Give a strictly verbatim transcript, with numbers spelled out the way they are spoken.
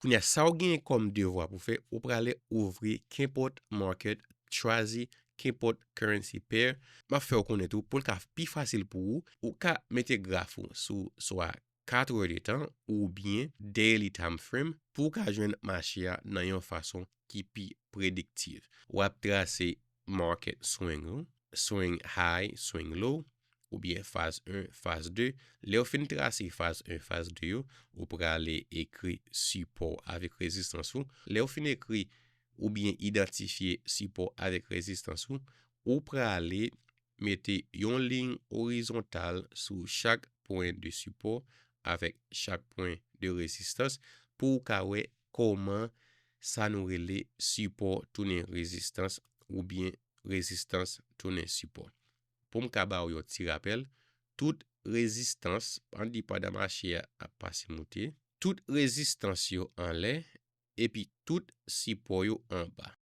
Kounye a, sa w genyen kòm devwa pou fè, ou prale ouvri kenpòt market, chwazi kenpòt currency pair. M ap fè w konnen tou, pou l ka pi fasil pou ou, ou ka mete graf ou sou swa kat è de tan oubyen daily time frame pou w ka jwenn mache a nan yon fason ki pi prediktiv. W ap trase market swing ou, swing high, swing low, oubyen faz en, faz de. Lè w fin trase faz en, faz de yo, ou prale ekri sipò avèk rezistans ou. Lè w fin ekri oubyen idantifye sipò avèk rezistans ou, ou prale mete yon liy orizontal sou chak pwen de sipò avèk chak pwen de rezistans pou w ka wè kòman sa nou rele sipò tounen rezistans oubyen rezistans tounen sipò. Pou m ka ba w yon ti rapèl, tout rezistans, ann di pandan mache a ap pase moute, tout rezistans yo anlè, epi tout sipò yo anba.